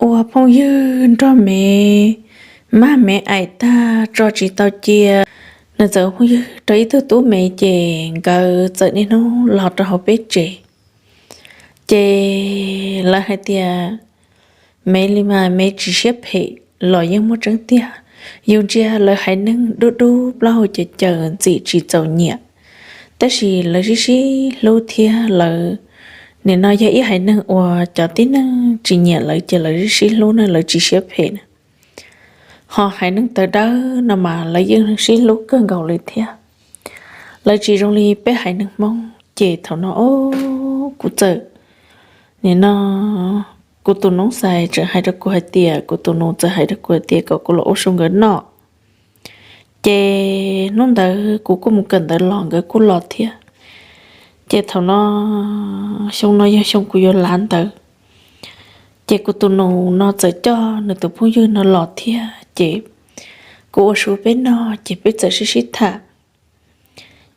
ua phooj ywg nrog Mev, maj Mev aim tag tso tsis tau cia. Nws txawm ua phooj ywg rau ib tug tub Mev ces nkawd txawm niaj hnub los rau hauv peb tsev. Ces lawv hais tias Mev li mas Mev tsis siab phem los yeej muaj tseeb tiag. Yus ntsia lawv haiv neeg dub dub plaub hau caws caws ntxim tsis txaus nyiam, tab sis lawv sib sib hlub thiab lawv, nim no yog ib haiv neeg uas cov tib neeg tsis nyiam lawv ces lawv sib sib hlub na, lawv tsis siab phem na. Ho haiv neeg tawv dawb no mas lawv yeej sib hlub kawg nkaus li thiab. Lawv tsis zoo li peb haiv neeg Hmoob ces thaum no o, kuv txawm, nim no kuv tus noob xais txawm hais rau kuv hais tias, kuv tus nus txawm hais rau kuv hais tias kom kuv los ua su nkawd noj. Ces hnub ntawd kuv kuj mus kawm ntawv los nkawd kuj los thiab. Ces thaum no xyoo no yog xyoo kuv yuav lav ntawv. Ces kuv tus nus no txawm coj nws tus phooj ywg no los thiab ces kuv ua su peb noj ces peb txawm sib sib tham.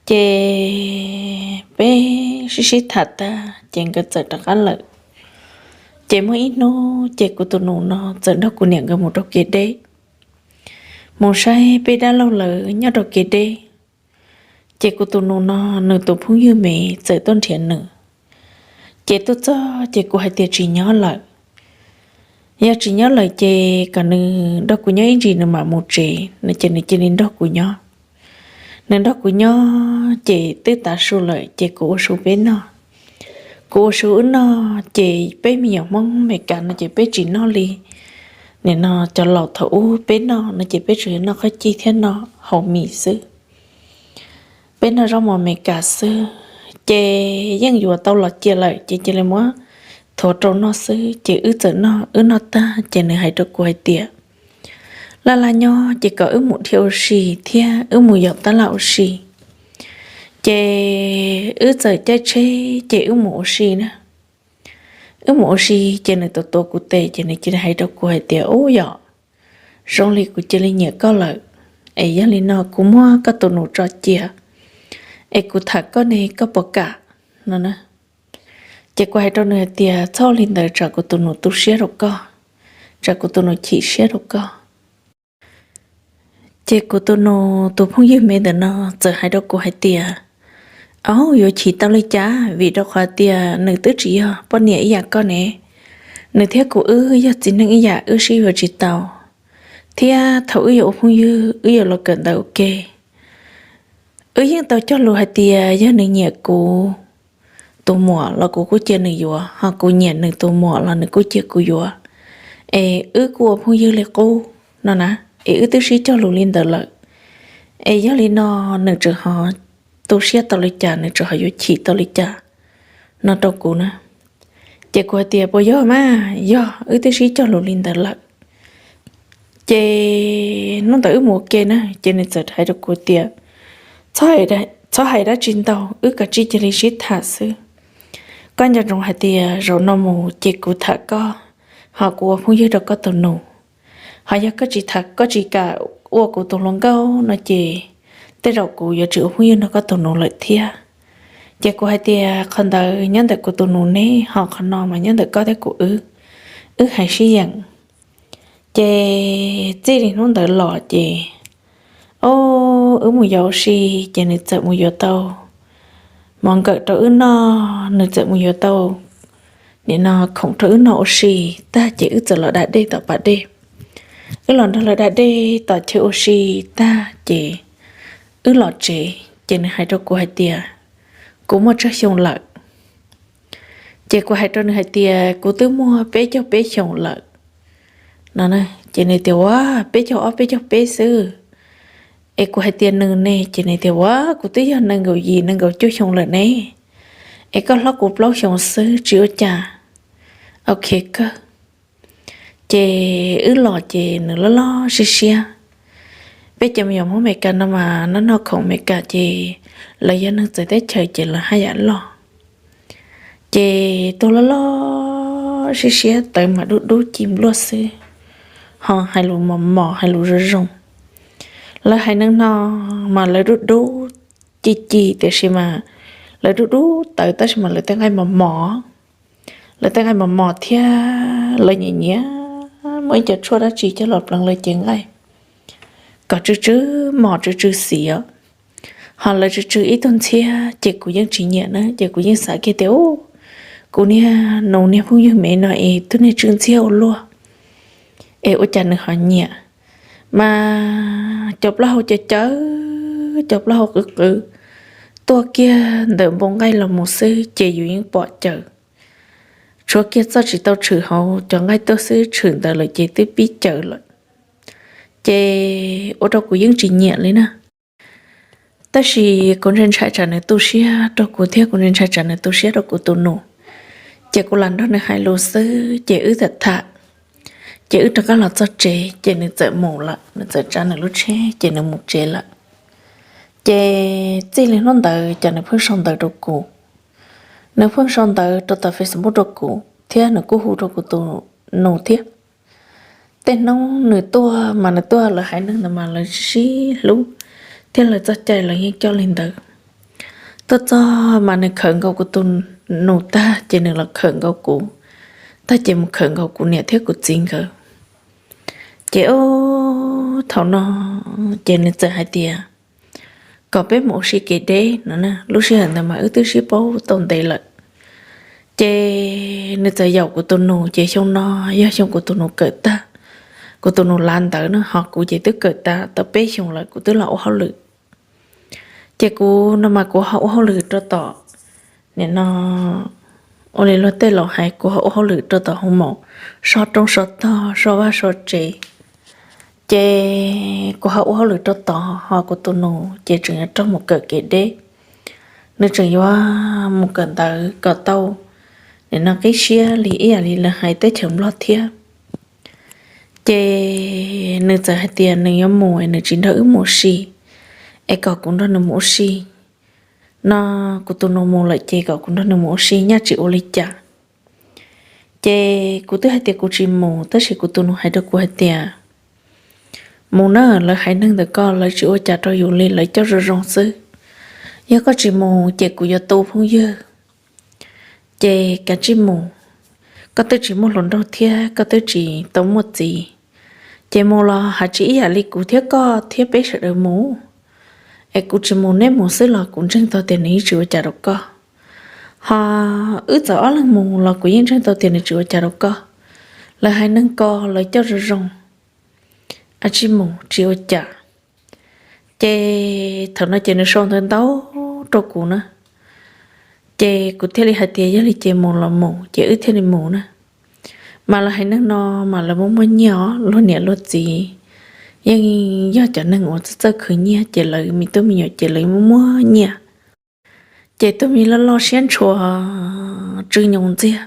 Ces peb sib sib tham tag ces nkawd txawm rov qab lawm. Ces muaj ib hnub ces kuv tus nus no txawm nrog kuv niam nkawd mus rau kev deb, mus saib peb dab laug lawv nyob rau kev deb. Ces kuv tus nus no nws tus phooj ywg Mev txawm tuaj nrhiav nws. Ces tuaj txog ces kuv hais tias tsis nyob lawm, yog tsis nyob lawm ces kom nws nrog kuv nyob ib ntsis nws mam mus tsev no ces nws cia li nrog kuv nyob. Nws nrog kuv nyob ces twb tav su lawm ces kuv ua su peb noj. Kuv ua su wb noj ces peb me nyuam Hmoob Meskas no ces peb tsis noj li nim no cov laus thaum ub peb noj no ces peb tsuas yog noj qhaub cij thiab noj haus mis xwb. Peb noj zaub mov Meskas xwb ces yeej yuav tau los cia lawm ces cia li muab thuav rau noj xwb ces wb txawm noj, wb noj tag ces nws hais rau kuv hais tias laj laj nyob ces kom wb mus dhia ua si thiab wb mus yos tab laj ua si. Ces wb txawm caij tsheb ces wb mus ua si na. Wb mus ua si ces nws tuav tuav kuv tes ces nws cia li hais rau kuv hais tias ub yom, zoo li kuv cia li nyiam koj lawm, es yog li no kuv muab koj tus nus tso cia es kuv tham koj ne koj puas kam no na. Ces kuv hais rau nws hais tias txhob li ntawd tsam kuv tus nus tu siab rau koj, tsam kuv tus nus chim siab rau koj. Ces kuv tus nus tus phooj ywg Mev ntawm no txawm hais rau kuv hais tias, au, yuav chim tau li cas vim rau qhov tias nws twb tsis yog poj niam ib yam koj ne. Nws thiab kuv wb yog txiv neej ib yam wb sib yuav tsis tau, thiab thaum wb yuav ua phooj ywg wb yuav los kawm ntawv ua ke. Wb yeej tau cog lus hais tias yog nws nyiam kuv tus muam los kuv kuj cia nws yuav, ho kuv nyiam nws tus muam los nws kuj cia kuv yuav, es wb kuj ua phooj ywg li qub no na. Es wb twb sib cog lus li ntawd lawm, es yog li no nws tseem ho tu siab tau li cas, nws tseem ho yuav chim tau li cas no rau kuv na. Ces kuv hais tias puas yog mas, yog wb twb sib cog lus li ntawd lawm. Ces hnub ntawd wb mus ua ke na ces nws txawm hais rau kuv tias txhob hais dab tsi ntau, wb kav tsij cia li sib tham xwb. Koj nco ntsoov hais tias zaum no mus ces kuv tham koj, ho kuv ua phooj ywg rau koj tus nus. Ho yog koj tsis tham, koj tsis kam ua kuv tus hluas nkauj no ces tej zaum kuv yuav tsis ua phooj ywg nrog koj tus nus lawm thiab. Ces kuv hais tias qhov ntawd nyob ntawm kuv tus nus ne, ho qhov no mas nyob ntawm koj thiab kuv wb, wb hais sib yeem. Ces txij li hnub ntawd los ces o, wb mus yos ua si, ces nws txawm mus yuav tau mov nkawm rau wb noj, nws txawm mus yuav tau nim no khoom rau wb noj ua si tag ces wb txawm los da dej tom pas dej. Wb los nrog lawv da dej tom chaw ua si tag ces wb los tsev ces nws hais rau kuv hais tias kuv muaj tsawg xyoo lawm. Ces kuv hais rau nws hais tias kuv twb muaj peb caug peb xyoos lawm no. Ces nws tias ua peb caug ob peb caug peb xwb. Es kuv hais tias nws ne, ces nws tias ua kuv twb yog nees nkaum yim nees nkaum cuaj xyoo lawm ne, es koj hlob kuv plaub xyoos xwb tsis ua cas. Ok kawg. Ces wb los ces nws loj loj siab siab. Peb cov me nyuam Hmoob Amelikas no mas noj noj khoom Amelikas ces lawv yog neeg txawv teb chaws ces lawv haj yam loj. Ces tuag loj loj siab siab, tawv mas dub dub ci npluaj xwb, ho hais lus mos mos hais lus zoo zoo. Lawv haiv neeg no mas lawv dub dub ci ci tiam sis mas lawv dub dub tawv tab sis mas lawv tej nqaij mos mos, lawv tej nqaij mos mos thiab lawv nyiam nyiam muab ib co tshuaj dab tsi coj los pleev lawv cev nqaij kom tsw tsw mos tsw tsw xis os. Ho lawv tsw tsw ib tug ntxhiab ces kuv yeej tsis nyiam na, ces kuv yeej xav kiag tias, u, kuv niag nus niag phooj ywg me no es tus niag tsw ntxhiab ua luaj, es ua cas nws ho nyiam. Mas cov plaub hau caw caw, cov plaub hau qw qw tuaj kiag ntawm npoo nqaij los mus xwb ces yus yeej pom caws. Tshuav kiag txoj tsis tau tshwm hauv cov nqaij tuaj xwb, tshwm ntawd lawm ces twb pib caws lawm. Ces ua rau kuv yeej tsis nyiam li na. Tab sis kuv ntshai ntshai tsam nws tu siab rau kuv thiab kuv ntshai ntshai tsam nws tu siab rau kuv tus nus, ces kuv lam nrog nws hais lus xwb ces wb tham tham. Ces wb rov qab los txog tsev ces nws txawm mus lawm, nws txawm tsav nws lub tsheb ces nws mus tsev lawm. Ces txij li hnub ntawd ces nws pheej sau ntawv rau kuv. Nws pheej sau ntawv rau tom Facebook rau kuv thiab nws kuj hu rau kuv tus nus thiab. Tej hnub nws tuaj mas nws tuaj, lawv haiv neeg ntawd mas lawv sib hlub thiab lawv txoj cai lawv yeej coj li ntawd. Tuaj txog mas nws khawm nkaus kuv tus nus tag ces nws los khawm nkaus kuv, tag ces mus khawm nkaus kuv niam thiab kuv txiv nkawd. Ces thaum no ces nws txawm hais tias kom peb mus ua si kev deb no. Lub sij hawm ntawd mas wb twb sib paub tau ntev lawm. Ces nws txawm yaum kuv tus nus ces xyoo no yog xyoo kuv tus nus kawm tag, kuv tus nus lav ntawv no, ho kuv ces twb kawm tag tau peb xyoos lawm kuv twb los ua hauj lwm. Ces kuv no mas kuv ho ua hauj lwm rau tom, nim no, ua li luag tej laus hais kuv ho ua hauj lwm rau tom hoo maum, so roob so tog so vaj so tsev. Ces kuv ho ua hauj lwm rau tod ho kuv tus nus ces tseem yuav raug mus kawm kev deb. Nws tseem yuav mus kawm ntawv kom tau, nim no qib siab li ib yam li lawv hais teb chaws Nplog thiab. Ces nws txawm hais tias nws yuav mus es nws tsis nrog wb mus ua si, es kom kuv nrog nws mus ua si. No kuv tus nus mus lawm ces kom kuv nrog nws mus ua si nyaj tsis ua li cas. Ces kuv twb hais tias kuv tsis mus, tab sis kuv tus nus hais rau kuv hais tias, mus na, lawv haiv neeg ntawm koj lawv tsis ua cas rau yus li, lawv coj zoo zoo xwb. Yog koj tsis mus ces kuv yuav tu phooj ywg. Ces kav tsij mus, koj twb tsis muaj hluas nraug thiab koj twb tsis tau muaj txiv, ces mus los hais tsis ib yam li kuv thiab koj thiab peb sawv daws mus. Es kuv tsis mus neb mus xwb los kuv ntseeg tau tias nws yeej tsis ua cas rau koj. Ho wb txawm ob leeg mus los kuv yeej ntseeg tau tias nws tsis ua cas rau koj. Lawv haiv neeg ko lawv coj zoo zoo, a tsis mus tsis ua cas. Ces thaum no ces nws sau ntawv ntau rau kuv na. Ces kuv thiaj li hais tias yog li ces mus los mus, ces wb thiaj li mus na. Mas lawv haiv neeg no mas lawv muaj muaj nyiaj os, luag niam luag txiv yeej yog cov neeg uas txawj txawj khwv nyiaj, ces lawv me tub me nyuam ces lawv muaj muaj nyiaj. Ces tus me loj loj siab ntshua tsw nyoos ntxiag.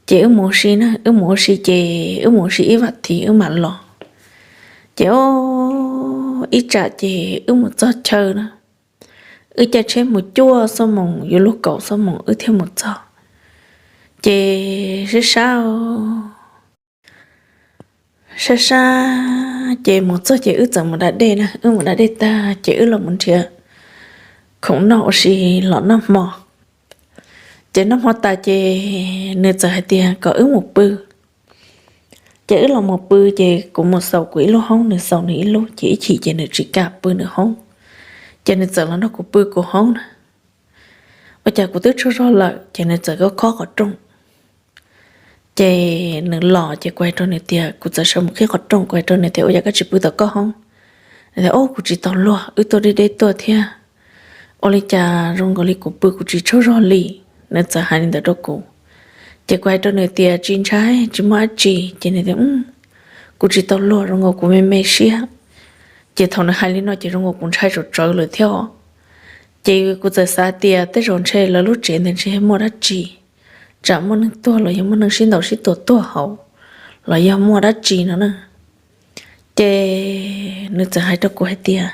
Ces wb mus ua si na, wb mus ua si ces wb mus ua si ib vam thiv wb mam los. Ces ib tsam ces wb mus txog chaw na, wb caij tsheb mus cuaj xuab moos, yuav luag kaum xuab moos wb thiaj mus txog. Ces sab sab sab sab ces mus txog ces wb txawm mus da dej na, wb mus da dej tag ces wb los mus nrhiav khoom noj ua si los noj hmo. Ces noj hmo tas ces nws txawm hais tias kom wb mus pw. Ces wb los mus pw, ces kuv mus xaus kuv ib lub hoob, nws xaus nws ib lub, ces ib chim ces nws tsis kam pw nws hoob, ces nws txawm los nrog kuv pw kuv hoob na. Ua cas kuv twb tsaug zog lawm ces nws txawm khob qhov rooj. Ces nws los ces kuv hais rau nws tias, kuv txawm sawv mus qhib qhov rooj, kuv hais rau nws tias ua cas koj tsis pw tom koj hoob? Nws tias o, kuv tsis tau luag, wb tuaj deb deb tuaj thiab, ua li cas zoo nkaus li kuv pw kuv tsis tsaug zog li. Nws txawm hais li ntawd rau kuv. Ces kuv hais rau nws tias tsis ntshai, tsis muaj dab tsi. Ces nws tias kuv tsis tau luag, zoo nkaus kuv me me siab. Ces thaum nws hais li no ces zoo nkaus kuv ntshai tsam tsawv lawm thiab. Ces kuv txawm xav tias tej zaum ntshe lawv lub tsev ntawd ntshe muaj dab tsi, tsam muaj neeg tuag los yog muaj neeg sib ntaus sib tua tuag hauv, los yog muaj dab tsi no na. Ces nws txawm hais rau kuv hais tias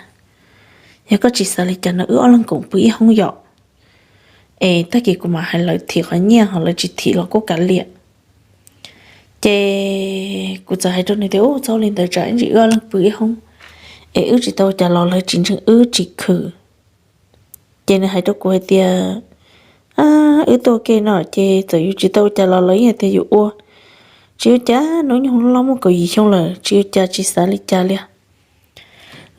yog koj tsis xav li cas no wb ob leeg koom pw ib hoob yom, es tag kis kuv mam hais lawv thim qhov nyiaj, ho lawv tsis thim los kuj kav liam. Ces kuv txawm hais rau nws tias u, txhob li ntawd, tsam ib ntsis wb ob leeg pw ib hoob es wb tsis tau cas los lawv tsis ntseeg wb tsis khwv. Ces nws hais rau kuv hais tias wb tuaj ke no ces txawm yus tsis tau cas los lawv yeej tias yus ua tsis ua cas, hnub nyoog loj muaj kaum yim xyoo lawm, tsis ua cas, tsis xav li cas li.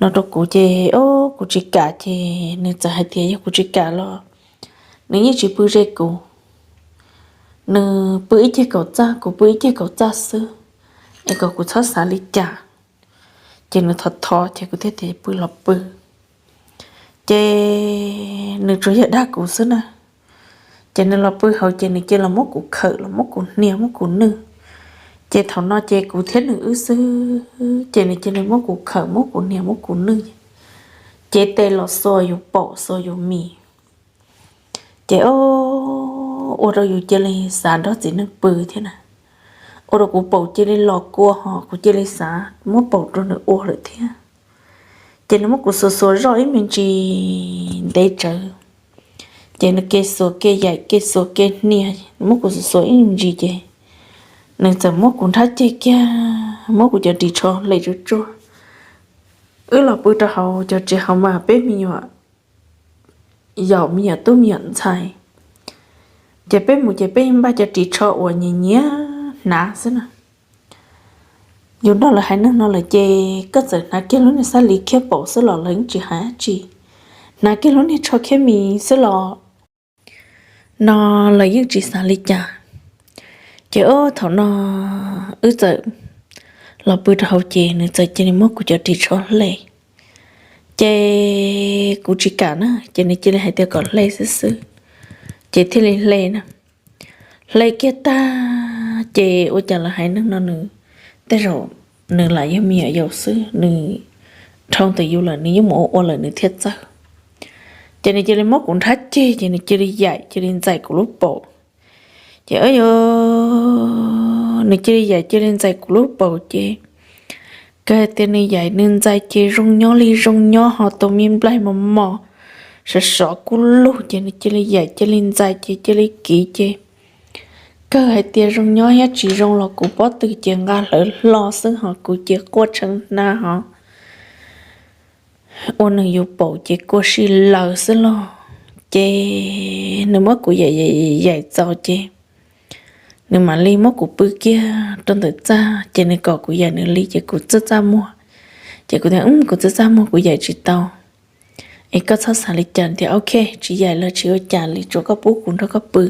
No rau kuv ces o, kuv tsis kam ces nws txawm hais tias yog kuv tsis kam los nws yeej tsis pw ze kuv, nws pw ib ceg kaum txaj, kuv pw ib ceg kaum txaj xwb, es kom kuv txhob xav li cas. Ces nws thov thov ces kuv thiaj tias pw los pw. Ces nws tsuas yog dag kuv xwb na. Ces nws los pw hauv ces nws cia li muab kuv khawm, los muab kuv hnia, muab kuv nwj. Ces thaum no ces kuv thiab nws wb xwb, ces nws cia li muab kuv khawm, muab kuv hnia, muab kuv nwj, ces tes los xuas yus paum xuas yus mis. Ces o, ua rau yus cia li xav nrog txiv neej pw thiab na. Ua rau kuv paum cia li los kua ho kuv cia li xav muab paum rau nws ua lawm thiab. Ces nws muab kuv xuas xuas zoj ib me ntsis ntev tsawv, ces nws ke xuas ke yaim ke xuas ke hnia, nws muab kuv xuas xuas ib me ntsis ces nws txawm muab kuv nrhab ceg kiag, muab kuv cov ris tsho hle tsuag tsuag. Wb los pw rau hauv cov tsev hauv mas peb me nyuam yaus, me nyuam tub me nyuam ntxhais, ces peb mus ces peb npaj cov ris tsho uas nyias nyias hnav xwb na. Yus nrog lawv haiv neeg no lawm ces koj txawm hnav kiag lub niag xab li khiab paum xwb los lawv yeej tsis hais dab tsi, hnav kiag lub niag tsho khiab mis xwb los no lawv yeej tsis xav li cas. Ces o, thaum no wb txawm los pw rau hauv ces nws txawm cia li muab kuv cov ris tsho hle. Ces kuv tsis kam na, ces nws cia li hais tias kom hle xwb xwb, ces thiaj li hle na. Hle kiag tag ces ua cas lawv haiv neeg no nws, tej zaum nws lam yog me nyuam yaus xwb, nws dhau ntawm yus lawm nws yeej mus ua ua lawm nws thiaj txawj. Ces nws cia li muab kuv nrhab ceg ces nws cia li yaim cia li ntxais kuv lub paum. Ces o, nws cia li yaim cia li ntxais kuv lub paum ces kawg hais tias nws yaim nws ntxais ces zoo nyob li zoo nyob ho tus me nplaig mos mos sov sov kub lug ces nws cia li yaim cia li ntxais ces cia li kiv ces kawg hais tias zoo nyob thiab tsis zoo los kuv pob tw ces nqa hlawv hlo xwb ho kuv ces quaj tshee hna ho ua nws yus paum ces kua si lawm xwb los. Ces nws muab kuv yaim yaim txaus ces nws mam li muab kuv pw kiag rau ntawm txaj ces nws kom kuv yaim nws li ces kuv txaj txaj muag. Ces kuv tias kuv txaj txaj muag kuv yaim tsis tau. Es koj txhob xav li cas tias ok tsis yaim los tsis ua cas li, tsuas koj pub kuv nrog koj pw,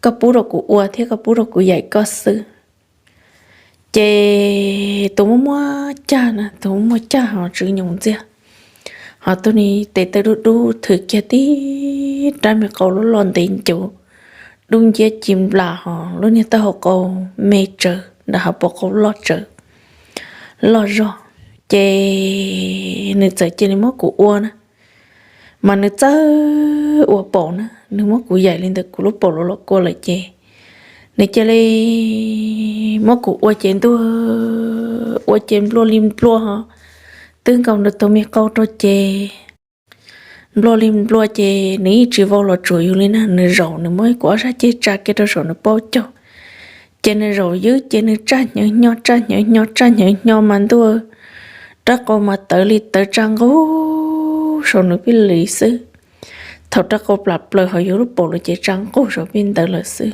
koj pub rau kuv ua thiab koj pub rau kuv yaim koj xwb. Ces tus muaj muaj cag na, tus muaj muaj cag ho tswv nyoos ntxiag, ho tus ni tes taw dub dub thwm kiag tib rab me qau loj loj ntev ncuv, dub nciab ci nplas ho lub niag taub hau qau me tsawv nram hav paus qau loj tsawv loj zog. Ces nws txawm cia li muab kuv ua na, mas nws txawj ua paum na, nws muab kuv yaim li ntawd kuv lub paum los los kua lawm ces nws cia li muab kuv ua ces ntuj, ua ces nplua li nplua ho twb nkaus nws tus me qau rau ces nplua li nplua ces nws yeej tsis vau los tsuam yus li na. Nws zaum nws muab kuv ob sab ceg tsa kiag rau saum nws paub caug, ces nws zaum ywb ces nws tsaj hnyav hnyo tsaj hnyav hnyo tsaj hnyav hnyo mas ntuj, rab qau mas tawv li tawv tsa nqug saum nws pib lis xwb. Thaum rab qau plam plaws ho yus lub paum lawm ces tsa nqug saum pib ntawd lawm xwb.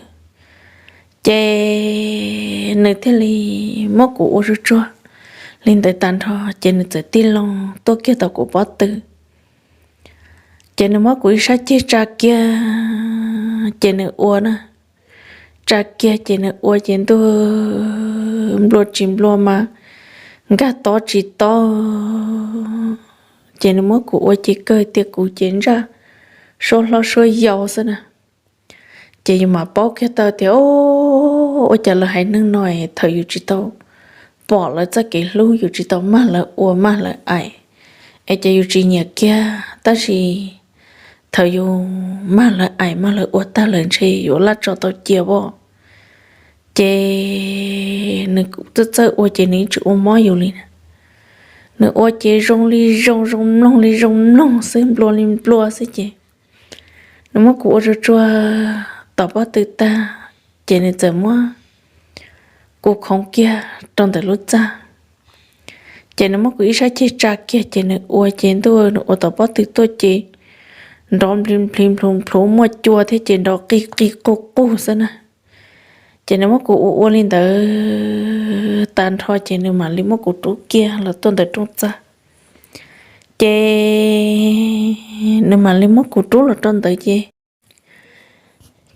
Ces nws thiaj li muab kuv ua tsuag tsuag li ntawd tag nrho ces nws txawm tig loo tuaj kiag tom kuv pob tw. Ces nws muab kuv ib sab ceg tsa kiag ces nws ua na, tsa kiag ces nws ua ces ntuj, nplua tsis nplua mas nkag tob tsis tob. Ces nws muab kuv ua ces kawg tias kuv ces ntsaj suab hlob suab yau xwb na. Ces yus mam paub kiag tau tias o, ua cas lawv haiv neeg no thaum yus tsis tau pom lawv txoj kev hlub, yus tsis tau mag lawv ua mag lawv aim, es ces yus tsis nyiam kiag, tab sis thaum yus mag lawv aim mag lawv ua tag lawm ntshe yuav laj tso tau cia as. Ces nws txawj txawj ua ces nws tsis ua mob yus li na. Nws ua ces zoo li zoo, zoo mloog li zoo mloog xwb, nplua li nplua xwb ces nws muab kuv ua tsuag tsuag tom pob tw tag, ces nws txawm muab kuv khoov kiag rau ntawm lub txaj. Ces nws muab kuv ib sab ceg tsa kiag ces nws ua ces ntuj, nws ua tom pob tw tuaj ces nrov npli npli nplhu nplhu muaj cua thiab ces nrov qig qig qug qug xwb na. Ces nws muab kuv ua ua li ntawd tag nrho ces nws mam li muab kuv rub kiag los tuaj ntawm rooj txaj. Ces nws mam li muab kuv rub los rau ntawd ces,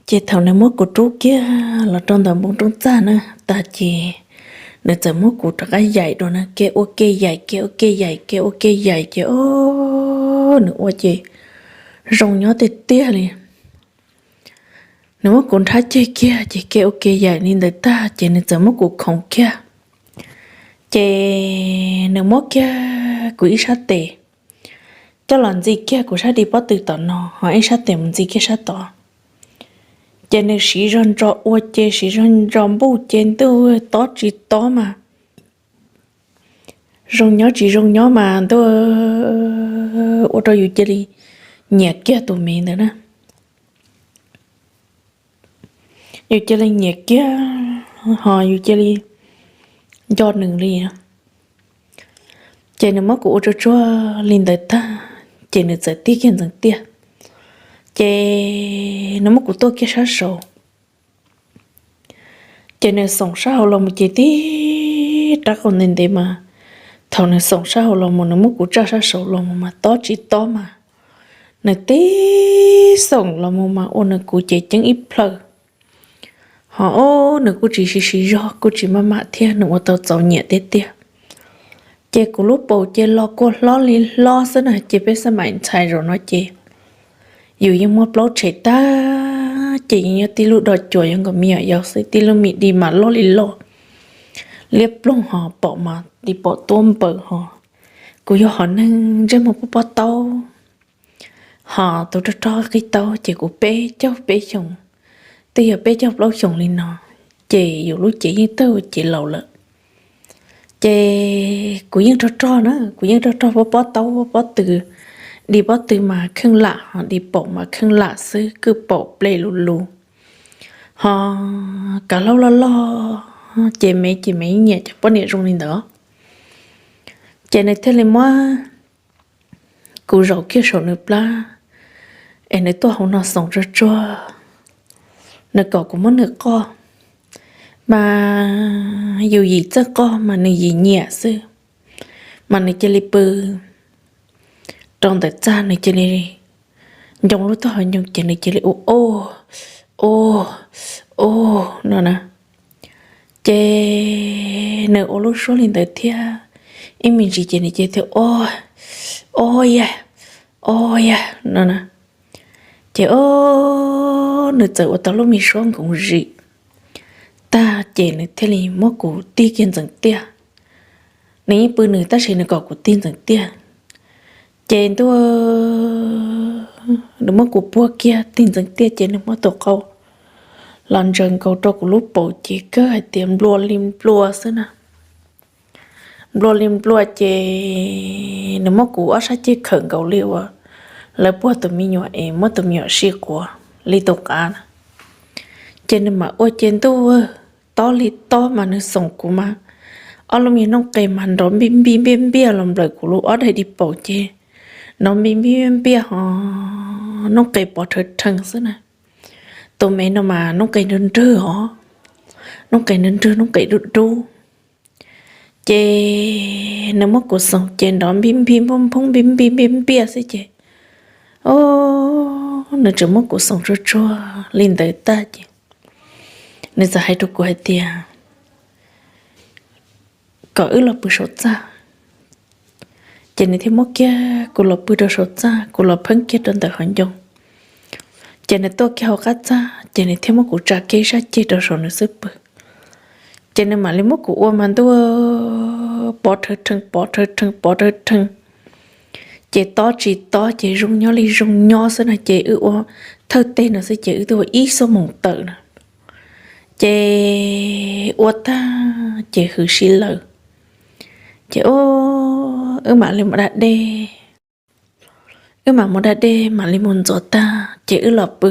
ces thaum nws muab kuv rub kiag los rau ntawm npoo rooj txaj na tag ces nws txawm muab kuv rov qab yaim dua na, kev ua kev yaim, kev ua kev yaim, kev ua kev yaim ces o, nws ua ces zoo nyob tiag tiag li. Nws muab kuv nrhab ceg kiag ces kev ua kev yaim li ntawd tag ces nws txawm muab kuv khoov kiag. Ces nws muab kiag kuv ib sab tes coj los ntxig kiag kuv sab di pob tw tom no, ho ib sab tes mus ntxig kiag sab tod. Ces nws siv zog ntso ua ces siv zog ntso npuj ces ntuj, tob tsis tob mas zoo nyob tsis zoo nyob mas ntuj, ua rau yus cia li nyiam kiag tus me ntawd na. Yus cia li nyiam kiag, ho yus cia li nco nws li. Ces nws muab kuv ua tsuag tsuag li ntawd tag ces nws txawm tig kiag ntxeev tiaj. Ces nws muab kuv tuaj kiag sab saud. Ces nws xoom sab hauv los mus ces tib rab qau ntev ntev mas, thaum nws xoom sab hauv los mus nws muab kuv tsa sab saud los mus mas tob tsis tob mas, nws tib xoom los mus mas ua nws kuv cev ceeb ib plhaw. Ho o, nws kuj tsis siv siv zog kuj tsis maj mam thiab, nws ua tau txaus nyiam tiag tiag. Ces kuv lub paum ces los kua hlob li hlob xwb na, ces peb xab maim ntxhais zaum no ces yus yeej muaj plaub tshem tag, ces yeej yog tib lub do cuas yuav nkaus me nyuam yaus xwb, tib lub me di mas loj li loj, liab ploog ho paum mas li paum tuab npaws ho. Kuv yog hom neeg ntsej muag pob pob taub, ho tus rog rog qig taub ces kuv peb caug peb xyoos, twb yog peb caug plaub xyoos li no, ces yus lub cev yeej tawg ces laus lawm. Ces kuv yeej rog rog na, kuv yeej rog rog pob pob taub pob pob tw, di pob tw mas kheej lam ho di paum mas kheej lam xwb, kwj paum ples lus lus, ho kav hlaub loj loj, ces me ces me nyiam cov poj niam zoo li ntawd. Ces nws thiaj li muab kuv zaum kiag saum nws plab, es nws tuaj hauv no xoom tsuag tsuag, nws kom kuv muab nws qoj, mas yus yim txawj qoj mas nws yim nyiam xwb, mas nws cia li pw rau ntawm txaj, nws cia li ncoo lub taub hau ncoo ces nws cia li ua o, o, o no na. Ces nws ua lub suab li ntawd thiab, ib me ntsis ces nws cia li o, o ya, o ya no na. Ces o, nws txawm ua tau lub me suab nkoos zim tag ces nws thiaj li muab kuv tig kiag ntxeev tiaj. Nws yeej pw nws tab sis nws kom kuv tig ntxeev tiaj. Ces ntuj, nws muab kuv puag kiag tig ntxeev tiaj ces nws muab tus qau los ntsaws nkaus rau kuv lub paum ces kawg hais tias nplua li nplua xwb na. Nplua li nplua ces nws muab kuv ob sab ceg khawm nkaus li uas lawv puag tus me nyuam es muab tus me nyuam sij quav li tus qav na. Ces nws mam ua ces ntuj, tob li tob mas nws xoom kuv mas ob lub me noob qes mas nrov npij npij npiaj npiaj los nplawm kuv lub ob daim di paum ces nrov npij npij npiaj npiaj ho noob qes pov rhawv rhees xwb na. Tus me no mas noob qes nrwg nrwg os, noob qes nrwg nrwg noob qes dub dub. Ces nws muab kuv xoom ces nrov npij npij npoj nphooj npij npij npiaj npiaj xwb ces, o, nws tseem muab kuv xoom tsuag tsuag li ntawd tag ces nws txawm hais rau kuv hais tias kom wb los pw saum txaj. Ces nws thiaj muab kiag kuv los pw rau saum txaj, kuv los pheeb kiag rau ntawm hauv ncoo. Ces nws tuaj kiag hauv qab txaj ces nws thiaj muab kuv tsa kiag ib sab ceg rau saum nws xub pwg. Ces nws mam li muab kuv ua mas ntuj, pov rhawv rhees pov rhawv rhees pov rhawv rhees. Ces tob tsis tob ces zoo nyob li zoo nyob xwb na, ces wb ua thawj teg no xwb ces wb twb ua ib xuab moos tawm na. Ces ua tag ces hwm sij lawm. Ces wb mam li mus da dej, wb mam mus da dej mam li mus ntxuav tag ces wb los pw.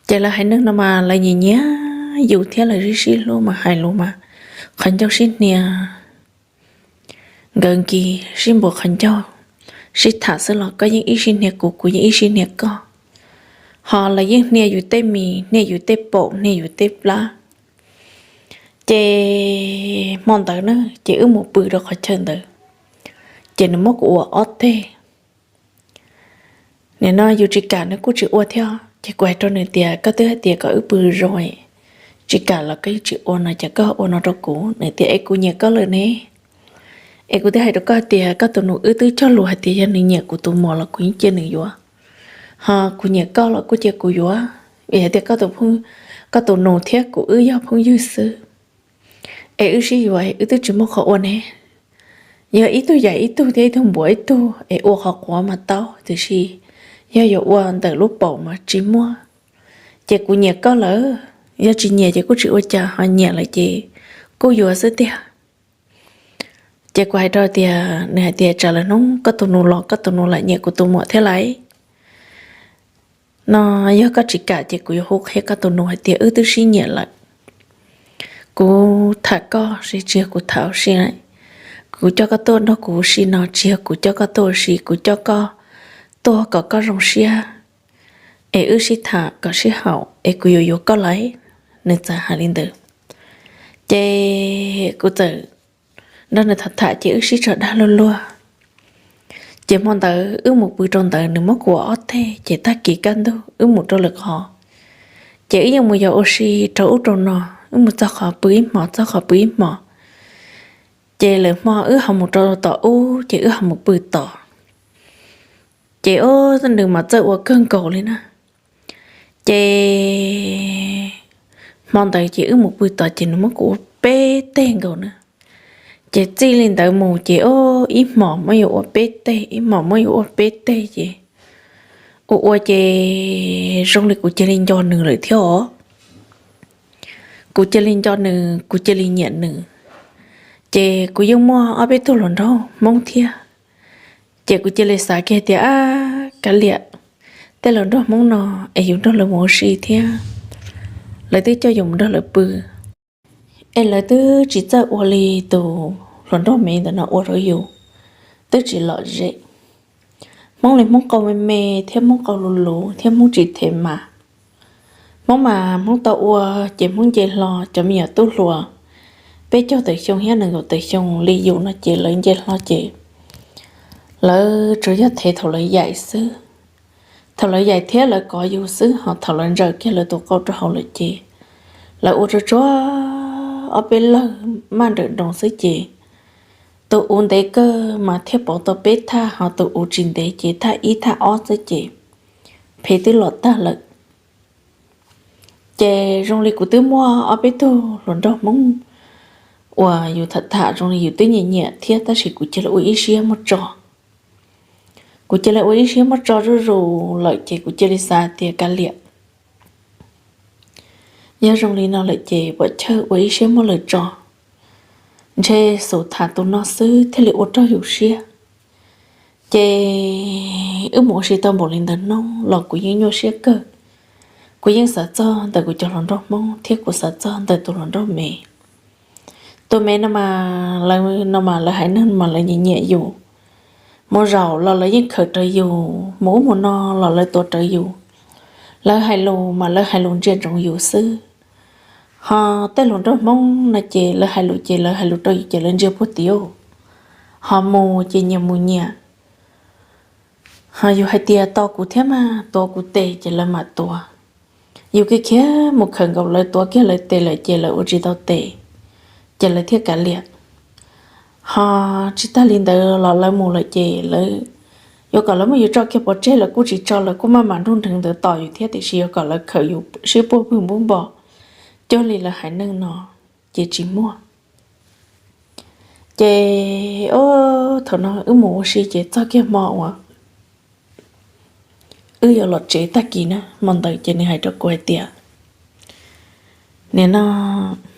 Ces lawv haiv neeg no mas lawv nyiam nyiam yus thiab lawv sib sib hlub mas hais lus mas qhov ncauj sib hnia, nkawd nkis sib npuas qhov ncauj, sib tham xwb los koj yeej ib sij hnia kuv, kuv yeej ib sij hnia koj. Ho lawv yeej hnia yus tej mis, hnia yus tej paum, hnia yus tej plab. Ces hmo ntawd na ces wb mus pw rau qhov chaw ntawd, ces nws muab kuv ua ob teg. Nim no yus tsis kam nws kuj tsis ua thiab, ces kuv hais rau nws tias koj twb hais tias kom wb pw zoo, tsis kam los koj yeej tsis ua no ces koj ua no rau kuv. Nws tias es kuv nyiam koj lawm ne, es kuv twb hais rau koj tias koj tus nus, wb twb cog lus hais tias yog nws nyiam kuv tus muam los kuv yeej cia nws yuav, ho kuv nyiam koj los kuj cia kuv yuav, vim hais tias koj tus nus thiab kuv wb yog phooj ywg xwb, es wb sib yuav wb twb tsis muaj qhov ua ne. Yog ib tug yaim ib tug thiab ib tug npuav ib tug es ua qhov quav mas tau, tiam sis yog yuav ua ntawm lub paum mas tsis muaj. Ces kuv nyiam koj lawm, yog tsis nyiam ces kuj tsis ua cas, ho nyiam lawm ces kuj yuav xwb tiag. Ces kuv hais rau tias, nws hais tias tsam lawm hnub koj tus nus los koj tus nus lam nyiam kuv tus muam thiab lais. No yog koj tsis kam ces kuv yuav hu qhia koj tus nus hais tias wb twb sib nyiam lawm. Kuv tham koj si tsis yog kuv tham ua si, kuv coj koj tuaj nrog kuv ua si no tsis yog kuv coj koj tuaj ua si, kuv coj koj tuaj kom koj zoo siab, es wb sib tham kom sib haum es kuv yuav yuav koj lais. Nws txawm hais li ntawd, ces kuv txawm nrog nws tham tham ces wb sib tso dag luag luag. Ces hmo ntawd wb mus pw rau ntawd, nws muab kuv ua ob teg, ces tag kis kaj ntug wb mus rau lwm qhov, ces wb yeej mus yos ua si rau ub rau no, wb mus txog qhov pw ib hmos, txog qhov pw ib hmos. Ces lwm hmo wb ho mus rau tom ub, ces wb ho mus pw tod. Ces o, nws mas txawj ua kawg nkaus li na. Ces hmo ntawd ces wb mus pw tod ces nws muab kuv ua peb teg nkaus na. Ces txij li ntawd mus ces o, ib hmos muab yuav ua peb teg, ib hmos muab yuav ua peb teg ces ua ua ces zoo li kuv cia li nco nws lawm thiab os. Kuv cia li nco nws, kuv cia li nyiam nws. Ces kuv yeej muaj ob peb tug hluas nraug Hmoob thiab, ces kuv cia li xav kiag tias, ab, kav liam, tej hluas nraug Hmoob no es yus nrog lawv mus ua si thiab, lawv twb coj yus mus nrog lawv pw, es lawv twb tsis txawj ua li tus hluas nraug me ntawm no ua rau yus, twb tsis lom zem. Hmoob li Hmoob qau me me thiab Hmoob qau luv luv thiab Hmoob tsis them mas. Hmoob mas Hmoob tau ua ces Hmoob nce hlo, cov me nyuam tub hluas peb caug tawm xyoo thiab nees nkaum tawm xyoo li yus no ces lawv nce hlo ces lawv tsuas yog them thaum lawv yaim xwb. Thaum lawv yaim thiab lawv kov yus xwb, ho thaum lawv ntsaws kiag lawv tus qau rau hauv lawm ces lawv ua tsuag tsuag ob peb lawg maj nrawm nroos xwb ces tus uv ntev kawg mas thiaj pauv tau peb thaj, ho tus uv tsis ntev ces thaj ib thaj ob xwb ces phem twb los tag lawm. Ces zoo li kuv twb muaj ob peb tug hluas nraug Hmoob uas yus tham tham zoo li yus twb nyiam nyiam thiab, tab sis kuv cia li ua ib siab muab tso. Kuv cia li ua ib siab muab tso zuj zus lawm ces kuv cia li xav tias kav liam, yog zoo li no lawm ces pom chawj ua ib siab muab lawv tso, ntshe xub tham tus no xwb thiaj li ua rau yus siab. Ces wb mus ua si tau npaum li ntawd hnub los kuv yeej nyuaj siab kawg. Kuv yeej xav txog ntawm kuv cov hluas nraug Hmoob thiab kuv xav txog ntawm tus hluas nraug me. Tus me no mas lawv no mas lawv haiv neeg mas lawv nyiam nyiam yus. Mus zaum los lawv yeej khawm rawv yus, mus ub mus no los lawv tuav rawv yus. Lawv hais lus mas lawv hais lus ntsia ntsoov yus xwb. Ho tej hluas nraug Hmoob no ces lawv hais lus ces lawv hais lus rau yus ces lawv ntsia puag tim ub, ho mus ces nyias mus nyias. Ho yus hais tias tos kuv thiab mas tuav kuv tes ces lawv mam tuav. Yus kiag khiav mus khawm nkaus lawv tuav kiag lawv tes lawm ces lawv ua tsis tau tes, ces lawv thiaj kav liam. Ho tsis tag li ntawd los lawv mus lawm ces lawv yuav kom lawv muab yus tso kiag pov tseg lawv kuj tsis tso, lawv kuj maj mam nruj nreev ntawd tos yus thiab, tiam sis yuav kom lawv khawm yus sib puag pwg npub npo cuag li lawv haiv neeg no ces tsis muaj. Ces o, thaum no wb mus ua si ces txog kiag hmo uas wb yuav los tsev tag kis na, hmo ntawd ces nws hais rau kuv hais tias, nim no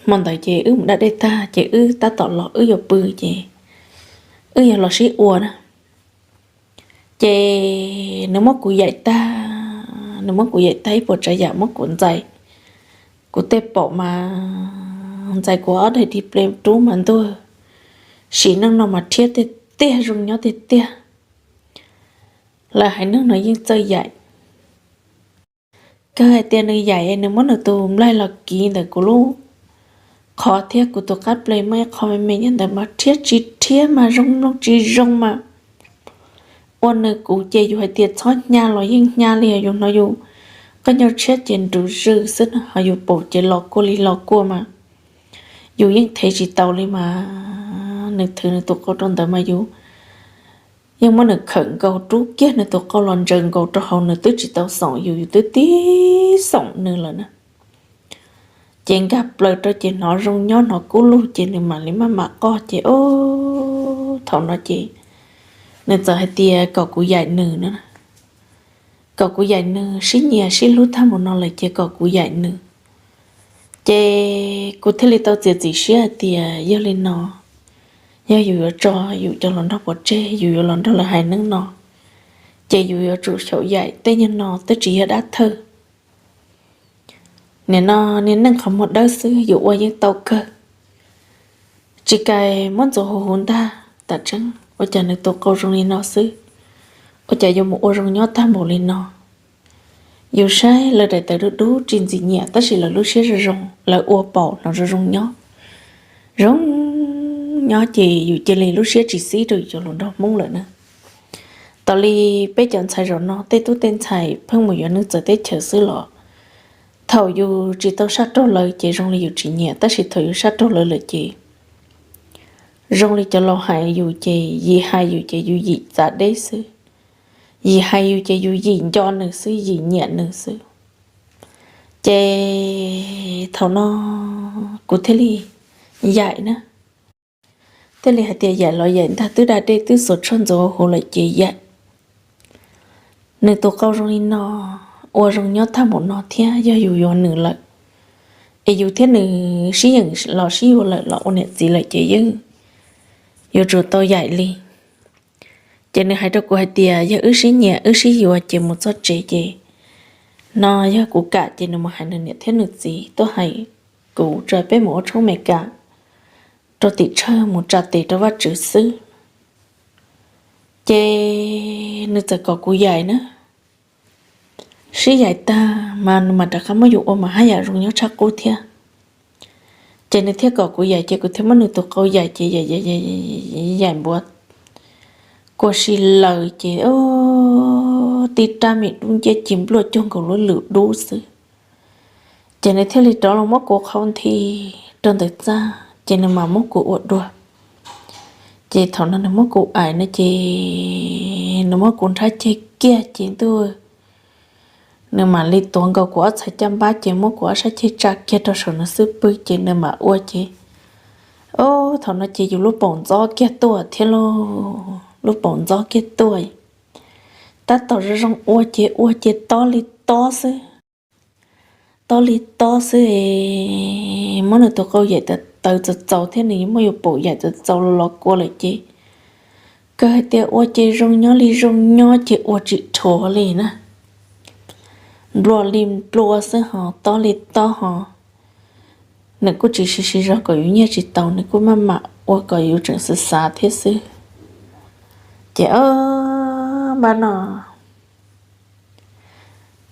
hmo ntawd ces wb mus da dej tag ces wb tab tom los wb yuav pw ces wb yuav los sib ua na. Ces nws muab kuv yaim tag, nws muab kuv yaim tag ib puas tsav yam, muab kuv ntxais kuv tej paum mas ntxais kuv ob daim di ple rub mas ntuag, sim neej no mas rhiab tiag tiag, zoo nyob tiag tiag. Lawv haiv neeg no yeej txawj yaim. Kawg hais tias nws yaim nws muab nws tus nplaig los kiv ntawm kuv lub qhov thiab kuv tus qab plej muaj ib qho me me nyob ntawd mas rhiab tsis rhiab mas zoo mloog tsis zoo mas ua nws kuv ces yus hais tias txhob hnya los yeej hnya li, yus hnov yus qe nyau tshiab ces nruv zws xwb no, ho yus paum ces los kua li los kua mas yus yeej thev tsis tau li mas. Nws thwv nws tus qau rau ntawd mas yus yeej muab nws khawm nkaus, rub kiag nws tus qau los ntsaws nkaus rau hauv, nws twb tsis tau xoom yus, yus twb tib xoom nws lawm na. Ces nkag plaws rau ces hnov zoo nyob hnov kub lug ces nws mam li maj mam qoj ces o, thaum no ces nws txawm hais tias kom kuv yaim nws no, kom kuv yaim nws, sib nyiam sib hlub tag npaum no lawm ces kom kuv yaim nws. Ces kuv thiaj li tau txiav txim siab hais tias yog li no, yog yus yuav tso yus cov hluas nraug pov tseg, yus yuav los nrog lawv hais neej no, ces yus yuav tsum xyaum yaim tej nyuag no, twb tsis yog dab thawj. Nim no niag neej qhov muag dawb xwb yus ua yeej tau kawg. Tsis kais muab ntxuav huv huv ntag, tam tseeb ua cas nws tus qau zoo li no xwb, ua cas yuav mus ua zoo nyob tag npaum li no. Yus saib lawv daim tawv dub dub tsis ntxim nyiam tab sis lawv lub siab zoo zoo, lawv ua paum hnov zoo zoo nyob, zoo nyob ces yus cia li lub siab tsis xib rau yus cov hluas nraug Hmoob lawm na. Tas li peb cov ntxhais zaum no tej tub tej ntxhais pheej mus yuav neej txawv teb chaws xwb los thaum yus tsis tau sab raug lawv ces zoo li yus tsis nyiam, tab sis thaum yus sab raug lawv lawm ces zoo li cov laus hais yus ces yim hais yus ces yus yim txav deb xwb, yim hais yus ces yus yim nco nws xwb, yim nyiam nws xwb. Ces thaum no kuv thiaj li yaim na, thiaj li hais tias yaim los yaim ntag, twb da dej twb xuas tshuaj ntxuav huv lawm ces yaim. Nws tus qau zoo li no, ua zoo nyob tag npaum no thiab yog yus yuav nws lawm, es yus thiab nws sib yeem los sib yuav lawm los ua niam txiv lawm ces yeej yuav tsum tau yaim li. Ces nws hais rau kuv hais tias yog wb sib nyiam wb sib yuav ces mus txog tsev ces no yog kuv kam ces nws mus hais nws niam thiab nws txiv tuaj hais kuv, tso peb mus ua tshoob Meskas rau tim tsawg mus tsa tes rau Vajtswv xwb. Ces nws txawm kom kuv yaim na, sib yaim tag mas nws mam rov qab muab yus ua mas haj yam zoo nyob tshaj qub thiab. Ces nws thiaj kom kuv yaim ces kuv thiaj muab nws tus qau yaim ces yaim npuav kua si laws ces tib rab me dub nciab ci npluaj cuag nkaus lub lwm dub xwb. Ces nws thiaj li rov los muab kuv qhau nthi rau ntawm txaj ces nws mam muab kuv ua dua. Ces thaum no nws muab kuv aim no ces nws muab kuv nrhab ceg kiag ces ntuj, nws mam li tuav nkaus kuv ob txhais caj npab ces muab kuv ob sab ceg tsa kiag rau saum nws xub pwg ces nws mam ua ces, o, thaum no ces yus lub paum ntxob kiag tuaj thiab lauj, lub paum ntxob kiag tuaj. Tab tom zoo zoo ua ces ua ces tob li tob xwb, tob li tob xwb es muab nws tus qau yaim tawv txaus txaus thiab nws muab yus paum yaim txaus txaus los kua lawm ces kawg hais tias ua ces zoo nyob li zoo nyob ces ua tsis rhuav li na, nplua li nplua xwb ho tob li tob ho. Nws kuj tsis siv siv zog kom yus nyiag tsis tau, nws kuj maj mam ua kom yus tseem xav xav thiab xwb. Ces npab no,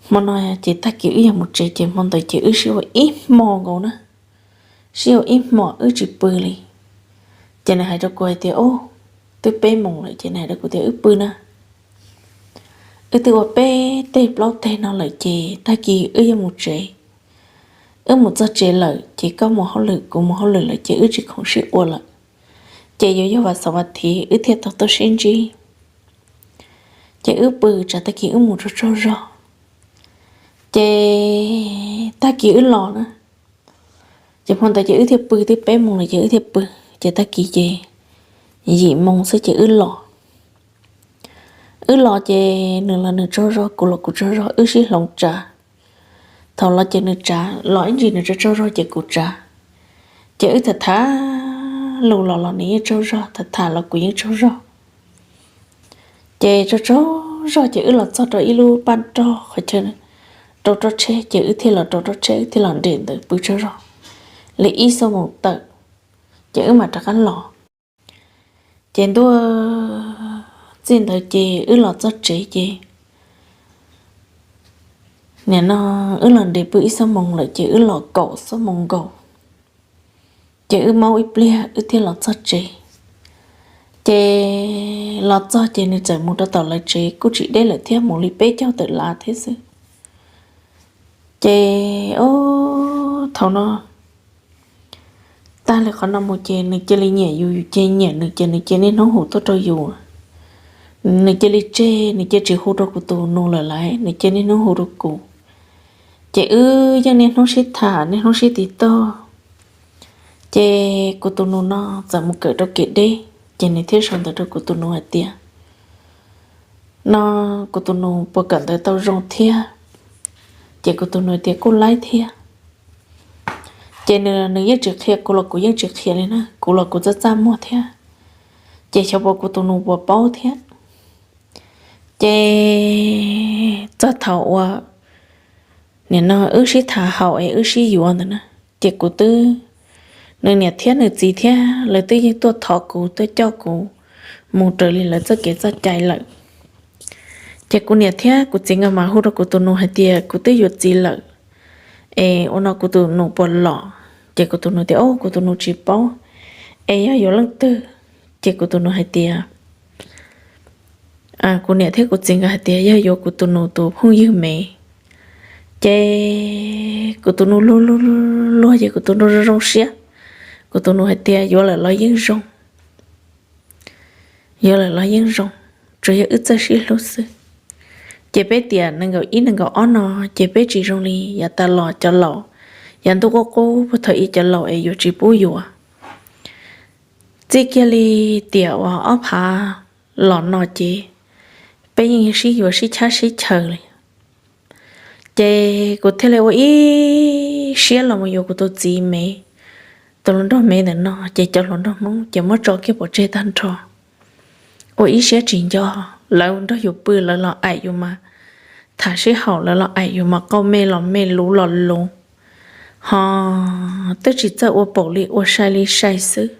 hmo no ces tag kis wb yog mus tsev ces hmo ntawd ces wb sib ua ib hmo nkaus na, sib ua ib hmo wb tsis pw li. Ces nws hais rau kuv hais tias, o, twb peb moos lawm ces nws hais rau kuv tias wb pw na, wb twb ua peb teg plaub teg no lawm ces tag kis wb yuav mus tsev. Wb mus txog tsev lawm ces koj mus hauj lwm kuv mus hauj lwm lawm ces wb tsis khoom sib ua lawm. Ces yuav yog vas xaum vas thiv wb thiaj tau tuaj sib ntsib. Ces wb pw tsam tag kis wb mus tsaug tsaug zog, ces tag kis wb los na. Ces hmo ntawd ces wb thiaj pw, twb peb moos lawm ces wb thiaj pw. Ces tag kis ces yim moos xwb ces wb los. Wb los ces nws los nws tsaug zog, kuv los kuv tsaug zog, wb sib hloov tsav. Thaum los ces nws tsav los ib ntsis nws tsaug tsaug zog ces kuv tsav. Ces wb tham tham lus los los nws yeej tsaug zog, tham tham los kuv yeej tsaug zog. Ces tsaug tsaug zog ces wb los txog rau ib lub paj nrog qhov chaw rau roj tsheb, ces wb thiaj los rau roj tsheb, wb thiaj los nres ntawd pw tsaug zog li ib xuab moos tawm, ces wb mam rov qab los. Ces ntuj, txij ntawd ces wb los txog tsev ces nim no wb los nres pw ib xuab moos lawm ces wb los kaum xuab moos nkaus, ces wb maub ib pliag wb thiaj los txog tsev. Ces los txog ces nws txawm mus rau tom lawv tsev kuj tsis deb lawm thiab, mus li peb caug tawm lav thiab xwb. Ces o, thaum no tag li qhov no mus ces nws cia li nyiam yus, yus cia nyiam nws ces nws cia niaj hnub hu tuaj rau yus. Nws cia li tseg, nws cia tsis hu rau kuv tus nus lawm lauj, nws cia niaj hnub hu rau kuv. Ces wb yeej niaj hnub sib tham niaj hnub sib tiv toj. Ces kuv tus nus no txawm mus kawm rau kev deb, ces nws thiaj sau ntawv rau kuv tus nus hais tias no kuv tus nus puas kawm ntawv tau zoo thiab. Ces kuv tus nus tias kuj laib thiab. Ces nws, nws yeej tsis qhia kuv los kuv yeej tsis qhia li na, kuv los kuv txaj txaj muag thiab. Ces xyov puas kuv tus nus puas paub thiab. Ces txog thaum uas nim no wb sib tham haum es wb sib yuav ntawd na, ces kuv twb, nws niam thiab nws txiv thiab lawv twb yeej tuaj thov kuv, tuaj coj kuv mus raws li lawv txoj kev txoj cai lawm. Ces kuv niam thiab kuv txiv nkawd mas hu rau kuv tus nus hais tias kuv twb yuav txiv lawm, es ua no kuv tus nus puas los? Ces kuv tus nus tias o, kuv tus nus tsis paub, es yog yuav leej twg? Ces kuv tus nus hais tias, kuv niam thiab kuv txiv nkawd hais tias yog yuav kuv tus nus tus phooj ywg me. Ces kuv tus nus luag luag luag ces kuv tus nus zoo zoo siab. Kuv tus nus hais tias yuav lawm los yeej zoo, yuav lawm los yeej zoo, tsuas yog wb txawj sib hlub xwb. Ces peb tiam nees nkaum ib nees nkaum ob no, ces peb tsis zoo li yav tas los cov laus, yav ntuj qub qub puag thaum ub cov laus es yuav tsis pub yuav. Txij kiag li tiam uas ob phav los no ces peb yeej sib yuav sib chab sib chaws li. Ces kuv thiaj li ua ib siab los mus yuav kuv tus txiv me, tus hluas nraug me ntawm no, ces cov hluas nraug Hmoob ces muab tso kiag pov tseg tag nrho. Ua ib siab tsis nco, lawv nrog yus pw lawv los aim yus mas tham sib haum, lawv los aim yus mas qau me los me, luv los luv, ho twb tsis txawj ua paum li ua sai li sai xwb.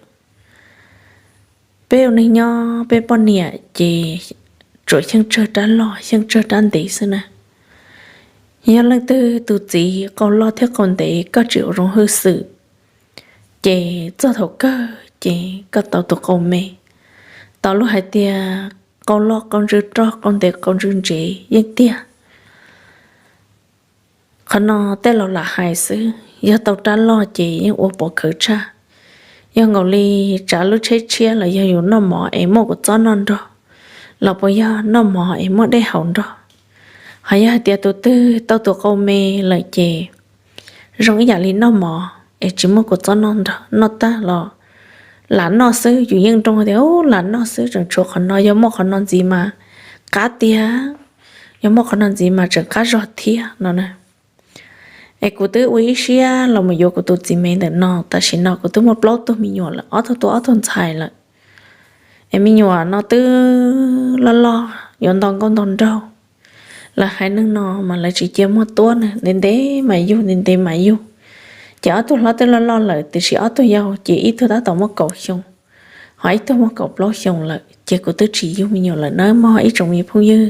Peb ua neej nyob peb poj niam ces tsuas xyeej tsawg rab loj xyeej tsawg rab ntev xwb na. Yog leej twg tus txiv qau loj thiab qau ntev koj tsis ua zoo hwj xwm, ces txog thaum kawg ces koj tau tus qau me. Tau luag hais tias qau loj qau ntswg rog, qau ntev qau ntswg ntsev yeej tiag. Qhov no tej laus lam hais xwb, yog tau rab loj ces yeej ua pov khawv tshaj. Yog nkaus li tsav lub tsheb tshiab los yog yus noj mov es muaj kua txob noj nrog, los puas yog noj mov es muaj dej haus nrog? Ho yog hais tias tus twg tau tus qau me lawm ces zoo ib yam li noj mov es tsis muaj kua txob noj nrog, noj tag los lam noj xwb, yus yeej nroo tias lam noj xwb, tseem tshuav qhov no, yog muaj qhov no ntxiv mas qab tiag, yog muaj qhov no ntxiv mas tseem qab zog thiab no na. Es kuv twb ua ib siab los mus yuav kuv tus txiv me ntawm no, tam sim no kuv twb muaj plaub tug me nyuam lawm, ob tug tub ob tug ntxhais lawm. Es me nyuam no twb loj loj yuav nto nkauj nto nraug. Lawv haiv neeg no mas lawv tsis cia muaj tuab na, ntev ntev mas yug, ntev ntev mas yug. Ces ob tug hlob twb loj loj lawm, tiam sis ob tug yau ces ib tug tab tom muaj kaum xyoo, ho ib tug muaj kaum plaub xyoo lawm, ces kuv twb tsis yug me nyuam lawm nawb mog ib tsoom me phooj ywg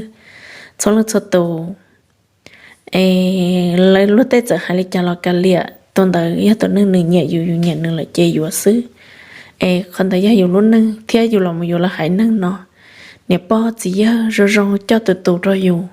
txhua leej txhua tus. Es lawv luag tej txawm hais li cas los kav liam, tus ntawd yog tus neeg nws nyiam yus, yus nyiam nws lawm ces yuav xwb. Es qhov ntawd yog yus lub neej thiab yus los mus yuav lawv haiv neeg no, niam pog txiv yawg zoo zoo coj tus tus rau yus,